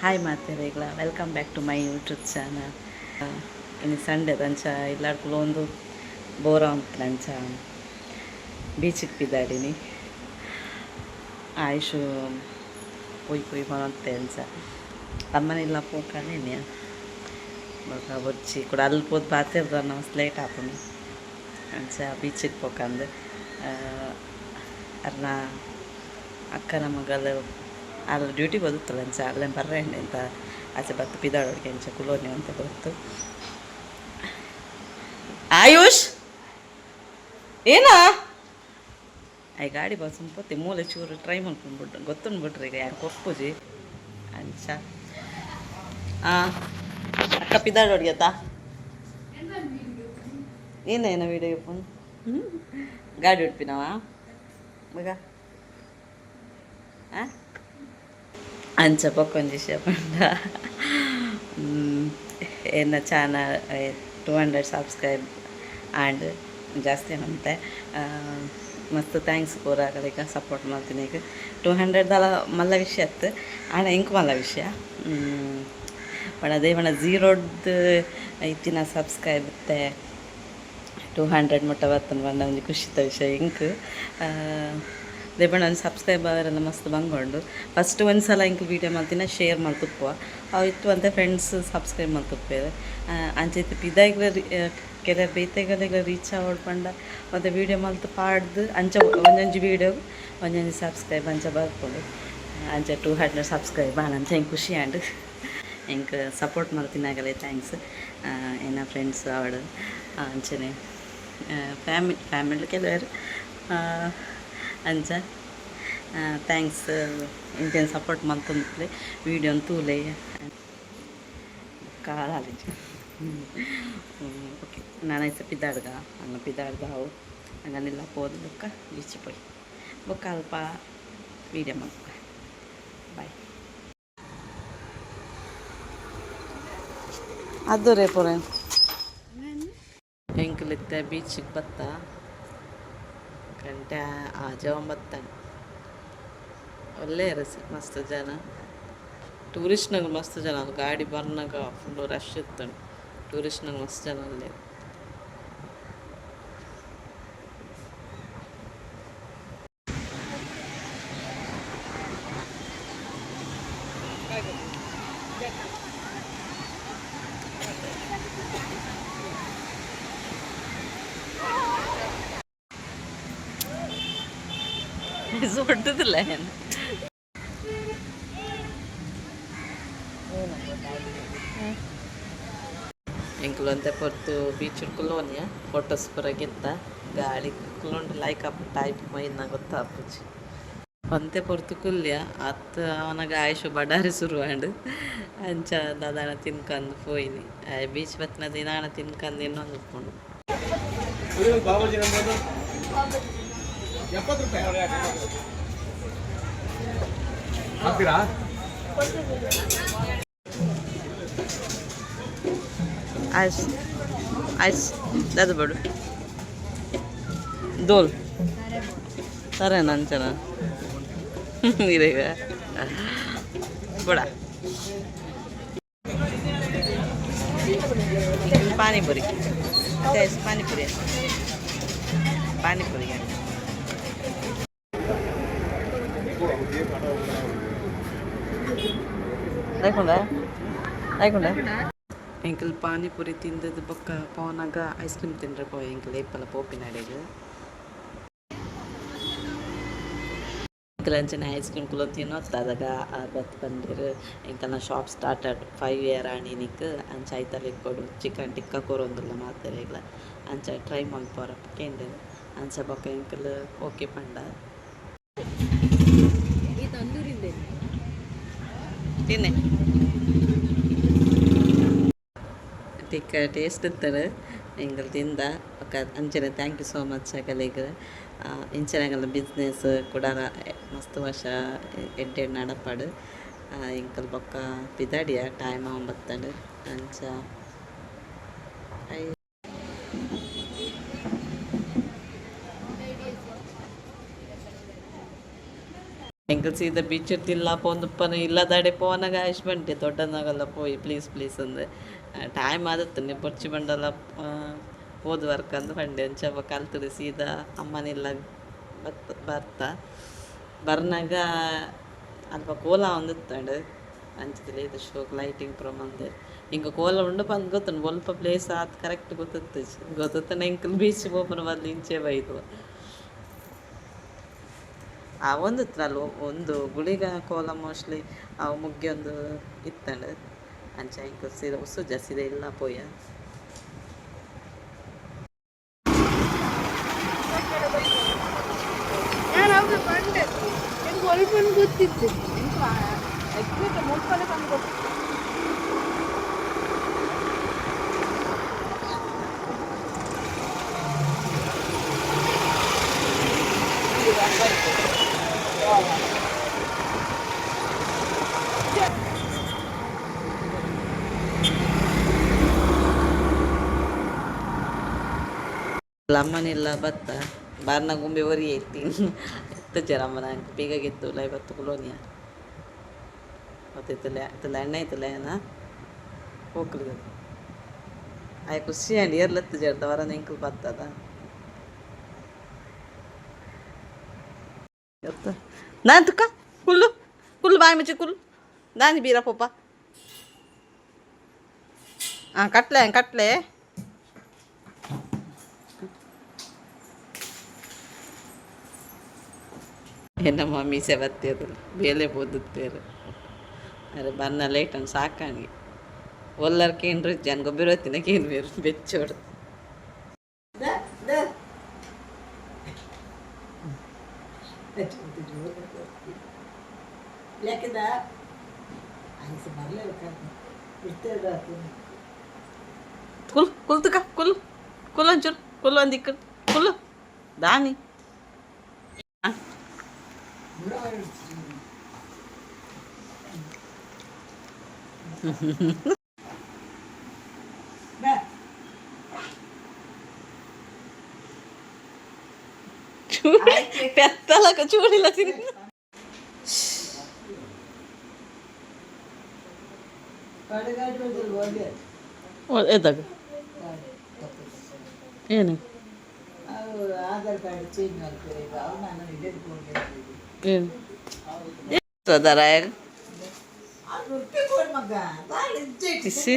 Hi ಮಾತೆರೆಗ್ಲ, welcome back to my YouTube channel. ಇನಿ Sunday, ಅಂಚ ಇಲ್ಲಾಡ್ ಕುಲೊಂದು ಬೋರ್ ಅಂಚ ಬೀಚಿಗೆ ಪಿದಾಡಿನಿ. ಆಯುಷು ಪೋಯಿ ಪೋಯಿ ಪನೊಂತೆ. ಅಂಚ ಅಮ್ಮನಿಲ್ಲ ಪೋಕನೆ ಬೊಕ ಬೊರ್ಚಿ ಕೂಡ ಅಲ್ಲಿ ಪೋದು ಪಾತೆರ್ದ ಮಸ್ತ್ ಲೇಟ್ ಆಪುಂಡು. ಅಂಚ ಬೀಚಿಗೆ ಪೋಕಂದು. ಅರ್ನ ಅಕ್ಕನ ಮಗಲು ಅಲ್ಲಿ ಡ್ಯೂಟಿಗೆ ಓದುತ್ತಲ್ಲ, ಅಂಚ ಅಲ್ಲೇ ಬರ್ರೆ ಅಂತ ಆಚೆ ಬತ್ತು ಪಿದಾಡೋಡಿಗೆ. ಅಂಚ ಕುಲೋನಿ ಅಂತ ಗೊತ್ತು. ಆಯುಷ್, ಏನಾ I ಗಾಡಿ ಬಸ್ ಪೋತಿ ಮೂಲೆ ಚೂರು ಟ್ರೈ ಮಲ್ಕೊಂಡ್ಬಿಟ್ಟು ಗೊತ್ತುಂಡು ಬಿಟ್ರಿ ಈಗ ಯಾರು ಕೊಪ್ಪುಜಿ. ಅಂಚ ಅಕ್ಕ ಪಿದಾಡೋಡಿಯತ್ತಾ. ಏನೇನ ವಿಡಿಯೋ ಫೋನ್ ಗಾಡಿ ಉಡ್ಪಿನವಾ ಮಗ. ಅಂಚ ಬೊಕ್ಕೊಂಜಿ ವಿಷಯ ಪಂಡ, ಎನ್ನ ಚಾನಲ್ 200 ಸಬ್ಸ್ಕ್ರೈಬ್ ಆಂಡ್, ಜಾಸ್ತಿ ಅಂತೆ. ಮಸ್ತ್ thanks ಪೂರ ಸಪೋರ್ಟ್ ಮಲ್ತಿನ. ಈಗ 200 ದಾಲ ಮಲ್ಲ ವಿಷಯ ಅತ್ತು, ಆಂಡ ಇಂಕ್ ಮಲ್ಲ ವಿಷಯ. ಪಂಡ ಅದೇ ಪಂಡ ಝೀರೋಡ್ದು ಇತ್ತಿನ ಸಬ್ಸ್ಕ್ರೈಬ್ ಇತ್ತೆ 200 ಮುಟ್ಟ ಬತ್ತನ ಪಂಡ ಒಂಜಿ ಖುಷಿತ ವಿಷಯ ಇಂಕ್. ದಾಯೆ ಪಂಡ ಒಂಜಿ ಸಬ್ಸ್ಕ್ರೈಬ್ ಅವರೆಲ್ಲ ಮಸ್ತ್ ಬಂಗೊಂಡು. ಫಸ್ಟ್ ಒಂದು ಸಲ ಇಂಕ್ ವೀಡಿಯೋ ಮಲ್ತಿನ ಶೇರ್ ಮಲ್ತುಪ್ಪುವ, ಅವು ಇತ್ತು ಅಂತ ಫ್ರೆಂಡ್ಸ್ ಸಬ್ಸ್ಕ್ರೈಬ್ ಮಲ್ತುಪ್ಪೇರು. ಅಂಚ ಇತ್ತೆ ಪಿದಾಯಿಗ್ಲ ಕೆಲವು ಬೇತೆಗಲೆಗ್ಲ ರೀಚ್ ಆವಡ್ ಪಂಡ ಮತ್ತೆ ವೀಡಿಯೋ ಮಲ್ತು ಪಾಡ್ದು ಅಂಚ ಒಂಜೊಂಜಿ ವೀಡಿಯೋ ಒಂಜೊಂಜಿ ಸಬ್ಸ್ಕ್ರೈಬ್ ಅಂಚ ಬರ್ಪುಂಡು. ಅಂಚ 200 ಸಬ್ಸ್ಕ್ರೈಬ್ ಆಂಡ್, ಅಂಚ ಎಂಕ್ ಖುಷಿ ಆಂಡ್. ಎಂಕ್ ಸಪೋರ್ಟ್ ಮಲ್ತಿನಾಗಲೇ thanks. ಎನ್ನ ಫ್ರೆಂಡ್ಸ್ ಆವಡ್, ಅಂಚನೆ ಫ್ಯಾಮಿಲಿ ಫ್ಯಾಮಿಲಿ ಕೆಲವರು. ಅಂಚ thanks. ಇಂಚೆನ್ ಸಪೋರ್ಟ್ ಮಲ್ತೊಂದುಪ್ಪುಲೆ, ವೀಡಿಯೋನ್ ತೂಲೆ. ಕಾಲಾಲಿಜಿ. ಓಕೆ, ನಾನು ಐಸ ಪಿದಾಡ್ಗ ಹಂಗ ಪಿದಾಡ್ದ ಅವು ಹಂಗನೆಲ್ಲ ಪೋದು ಬೊಕ್ಕ ಬೀಚ್ ಪೋಯಿ ಬೊಕ್ಕ ಅಲ್ಪ ವೀಡಿಯೋ ಮಲ್ಪುಗ. ಬಾಯ್. ಅದು ರೇ ಪೋರೆ. ಎಂಕುಲು ಇತ್ತೆ ಬೀಚಿಗೆ ಬತ್ತ, ಗಂಟೆ ಆಜ ಒಂಬತ್ತಾಂಡ್. ಒಳ್ಳೆ ಮಸ್ತ್ ಜನ, ಟೂರಿಸ್ಟ್ನಾಗ ಮಸ್ತ್ ಜನ. ಅದು ಗಾಡಿ ಬರ್ನಾಗ ಫುಲ್ ರಶ್ ಇತ್ತು. ಟೂರಿಸ್ಟ್ನಾಗ ಮಸ್ತ್ ಜನ ಅಲ್ಲಿ. ದೊಡ್ಡದಿಲ್ಲ ಏನು. ಎಂಕುಲು ಒಂತೆ ಪೊರ್ತು ಬೀಚ್ ಕುಲ್ಲೋನಿಯ, ಫೋಟೋಸ್ ಪೂರ ಗಿತ್ತ. ಗಾಳಿ ಕುಲ್ಲೊಂಡು ಲೈಕ್ ಅಪ್ ಟೈಪ್ ಮೈನ ಗೊತ್ತಾಪುಜಿ. ಒಂತೆ ಪೊರ್ತು ಕುಲ್ಯ ಅತ್ ಅವನಾಗ ಆಯುಷ್ ಬಡಾರಿ ಶುರು ಆಂಡ್. ಅಂಚ ದಾದಾನ ತಿನ್ಕಂದು ಪೋಯಿನಿ. ಬೀಚ್ ಬತ್ತಿನ ದಿನಾನ ತಿನ್ಕಂದು ಇನ್ನೊಂದು ಉಪ್ಪುಂಡು. 70 ರೂಪಾಯಿ ಹಾಕ್ತೀರಾ? ಐಸ್ ಐಸ್ ದಾದ ಬೋಡು ದೋಲ್ ಸರೇನಾ? ಅಂಚನ ಇರೇಗ ಬೋಡ. ಪಾನಿಪುರಿ, ಪಾನಿಪುರಿ, ಪಾನಿಪುರಿ. ದಾಯ್ಕೊಂಡ ದಾಯ್ಕೊಂಡ. ಎಂಕಲ್ ಪಾನಿಪುರಿ ತಿಂದದ್ದು ಬೊಕ್ಕ ಪೋನಾಗ ಐಸ್ ಕ್ರೀಮ್ ತಿಂದ್ರೆ ಪೋಯಿ. ಎಂಕಲ್ ಏಪಲ ಪೋಪಿನಡೆಗ್. ಎಂಕಲ್ ಅಂಚನೆ ಐಸ್ ಕ್ರೀಮ್ ಕುಲ ತಿನ್ನೊತ್ತ. ಅದಾಗ ಬತ್ ಬಂದಿರು, ಎಂಕಲ್ನ ಶಾಪ್ ಸ್ಟಾರ್ಟ್ ಆಡ್ 5 ಇಯರ್ ಆಂಡ್. ಅಂಚ ಐತಲ್ ಇಕ್ಕೊಡು ಚಿಕನ್ ಟಿಕ್ಕ ಕೊರೊಂದುಲ್ಲ ಮಾತೆರೆಗ್ಲ. ಅಂಚ ಟ್ರೈ ಮಲ್ಪುವರ ಕೇಂಡೆರ್. ಅಂಚ ಬೊಕ್ಕ ಎಂಕಲ್ ಓಕೆ ಪಂಡ. ಈ ತಂದೂರಿಂದ. ತಿನ್ನೆ. ಟಿಕ್ಕ ಟೇಸ್ಟ್ ಇತ್ತಾರೆ. ಎಂಕಲ್ ತಿಂದ ಬೊಕ್ಕ ಅಂಚನೆ thank you so much ಅಕಲೆಗ್. ಇಂಚನೆ ಎಂಕಲ್ನ ಬಿಸ್ನೆಸ್ ಕೂಡ ಮಸ್ತ್ ವರ್ಷ ಎಡ್ಡೆ ನಡಪಡ್. ಎಂಕಲ್ ಬೊಕ್ಕ ಪಿದಾಡಿಯ, ಟೈಮ್ ಆವೊಂದು. ಅಂಚ I ಎಂಕಲ್ ಸೀದ ಬೀಚ್ ತಿಲ್ಲ ಪೋಂದುಪ್ಪನ ಇಲ್ಲದಾಡೆ ಪೋನಗ ಆಯುಷ್ ಬಂಟಿ ದೊಡ್ಡನಾಗಲ್ಲ ಪೋಯಿ ಪ್ಲೀಸ್ ಪ್ಲೀಸ್ ಅಂದೆ. ಟೈಮ್ ಆದತ್ತು ಬೊರ್ಚಿ ಬಂಡಲ ಪೋದು ವರ್ಕ್ ಅಂದು ಪಂಡೆ. ಅಂಚ ಕಲ್ತುಡು ಸೀದಾ ಅಮ್ಮನಿಲ್ಲ ಬತ್ತ ಬರ್ತ ಬರ್ನಾಗ ಅಲ್ಪ ಕೋಲ ಒಂದಿತ್ತಂಡು ಅಂಚದಲ್ಲಿ ಇದು ಶೋಕ್ ಲೈಟಿಂಗ್ ಪೂರ ಮಂದೆರ್. ಇಂಕ ಕೋಲ ಉಂಡು ಪಂದ್ ಗೊತ್ತುಂಡು, ಒಲ್ಪ ಪ್ಲೇಸ್ ಆತ್ ಕರೆಕ್ಟ್ ಗೊತ್ತಿತ್ತು ಗೊತ್ತುತ್ತಂಡ ಎಂಕಲ್ ಬೀಚ್ ಪೋಪುನ ಬದಲು ಇಂಚೆ ಬೈದು. ಆ ಒಂದಿತ್ತಲ್ಲ ಒಂದು ಗುಳಿಗ ಕೋಲ ಮೋಸ್ಟ್ಲಿ ಅವು ಮುಗ್ಗಿ ಒಂದು ಇತ್ತಂಡು. ಅಂಚ ಎಂಕಲ್ ಸೀದಾ ಉಸುಜ ಸೀದಾ ಇಲ್ಲ ಪೋಯ. ನಾನು ಅವಾಗ ಪಂಡೆ ಎಂಕ್ ಒಲ್ಪನ್ ಗೊತ್ತಿತ್ತು, ಎಕ್ಸಾಕ್ಟ್ ಮುಲ್ಪನೆ ಬಂದು ಗೊತ್ತಿತ್ತು. ಅಮ್ಮನಿಲ್ಲ ಬತ್ತ ಬಾರ್ನ ಗುಂಬೆ ಒರಿ ಐತಿ ಎತ್ತಜರ ಅಮ್ಮನ ಬೇಗ ಗೆತ್ತು ಲೈ ಬತ್ತು ಕುಲೋನಿಯ ಮತ್ತೆ ಇತ್ತಲ್ಲ ಎಣ್ಣೆ ಐತಲ್ಲ ಏನ ಹೋಗ್ಲಿ ಆಯ್ ಖುಷಿ ಅಂಡ್ ಏರ್ಲತ್ತು ಜರ್ದ ವರನ ಎಂಕಲ್ ಬತ್ತದ ನಾನು ತುಕ್ಕ ಕುಲ್ಲು ಕುಲ್ಲು ಬಾಯಿ ಮುಚ್ಚಿ ಕುಲ್ಲು ದಾನಿ ಬೀರ ಪೋಪ. ಹಾಂ ಕಟ್ಲೆ ಕಟ್ಲೆ. ಎನ್ನ ಮೀಸೆ ಬತ್ತೇರು ಬೇಲೆ ಬೋದುತ್ತೇರು. ಅರೆ ಬನ್ನ ಲೇಟ್ ಅನ್ ಸಾಕಾಣಿಗೆ ಒಲ್ಲರ್ ಕೇಂದ್ರ ಜನ ಗೊಬ್ಬರ ತಿನ್ನಕೇನು ಬೇರು ಬೆಚ್ಚೋಡು. ಕುಲ್ ಕುಲ್ತುಕ ಕುಲ್ ಕುಲ್ ಒಂಚೂರು ಕುಲ್ ಒಂದಿಕ್ಕ ಕುಲ್ಲು ದಾನಿ. ಚೂಡಿ ಪೆತ್ತಲಕ ಚೂಡಿಲ್ಲ ತಿನ್ನ. ಎದಾಗ ಏನು? ಆಧಾರ್ ಕಾರ್ಡ್ ಚೇಂಜ್ ಮಾಡ್ತಾರೆ ಈಗ ಅವು ನಾನು ಏನು ಸದರಾಯ? ಇಸಿ.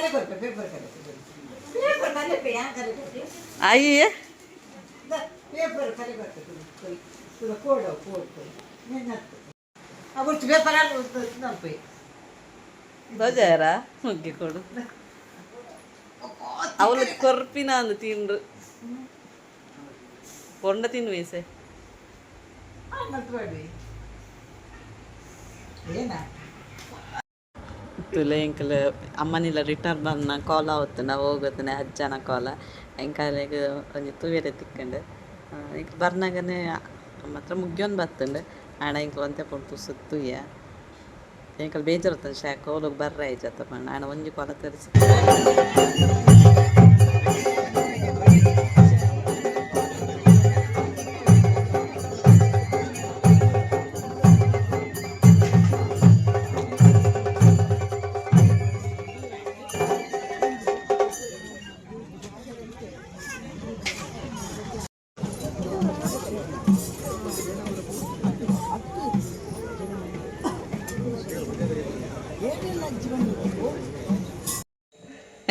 ಪೇಪರ್ ಪೇಪರ್ ಕಲೆ ಯಾನ್ ಕಲೆ. ಅಯ್ಯೇ. ಪೇಪರ್ ಕಲೆ ಬರ್ತದೆ ಕೋಡ್ ಕೋಡ್ ನಿನ್ನ ಪೇಪರ್ ನಲ್ಪೈ. ಬಜಾರ ಮುಗ್ಗಿ ಕೊಡು ಅವಳು ಕೊರ್ಪಿನ ಅಂದು ತಿಂಡ್ರು ಕೊಂಡ ತಿನ್ನುವೇಸೆ. ಮತ್ತೆ ಏನ? ತುಲೆ ಎಂಕಲ್ ಅಮ್ಮನಿಲ್ಲ ರಿಟರ್ನ್ ಬಂದ ಕಾಲ್ ಆವತ್ತು ನಾವು ಹೋಗುತ್ತನೆ ಅಜ್ಜನ ಕಾಲ ಎಂಕಾಲೆಗ್ ಒಂಜಿ ತೂವೆರೆ ತಿಕ್ಕಂಡು. ಎಂಕ್ ಬರ್ನಗನೆ ಅಮ್ಮ ಹತ್ರ ಮುಗ್ಯೊಂದು ಬತ್ತುಂಡು ಆಂಡ ಎಂಕ್ಲ ಒಂತೆ ಪೊರ್ತು ಸುತ್ತುಯ್ಯ. ಎಂಕಲ್ ಬೇಜಾರು ಶಾಕ್ ಕೋಲುಗ್ ಬರ್ರೆ ಆಯ್ಜತ್ತ ಪಂಡ ಆಂಡ ಒಂಜಿ ಕೋಲ ತರಿಸಿ.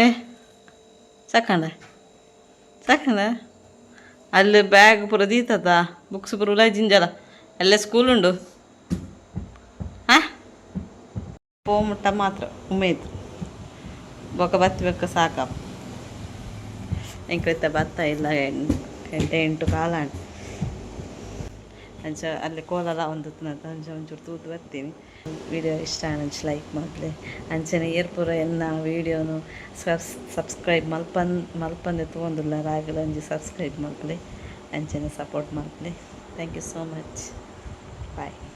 ಏ ಸಾಕಂಡ ಸಾಕಂಡ. ಅಲ್ಲಿ ಬ್ಯಾಗ್ ಪೂರ ದೀತದ ಬುಕ್ಸ್ ಪೂರ ಉಲಾಯ್ ಜಿಂಜಲ ಅಲ್ಲೇ ಸ್ಕೂಲ್ ಉಂಡು. ಹಾಂ ಪೋ ಮುಟ್ಟ ಮಾತ್ರ ಉಮೇದ್ ಬೊಕ ಬತ್ತಿ ಬೊಕ್ಕ ಸಾಕ. ಎಂಕೈತ ಬತ್ತ ಇಲ್ಲ ಎಂಟೆ ಎಂಟು ಕಾಲ ಅಂಚ ಅಲ್ಲಿ ಕೋಲಲ ಒಂದು ಅಂಚ ಒಂಚೂರು ತೂತು ಬರ್ತೀನಿ. ವಿಡಿಯೋ ಇಷ್ಟ ಅಂಚ ಲೈಕ್ ಮಲ್ಪಲೆ. ಅಂಚನೆ ಏರ್ಪುರ ಎನ್ನ ವೀಡಿಯೋನು ಸಬ್ಸ್ಕ್ರೈಬ್ ಮಲ್ಪನ್ ಮಲ್ಪಂದೆ ತೂವೊಂದುಲ್ಲ ರಾಗಲ ಒಂಜಿ ಸಬ್ಸ್ಕ್ರೈಬ್ ಮಲ್ಪಲೆ, ಅಂಚನೆ support ಮಲ್ಪಲೆ. Thank you so much, bye.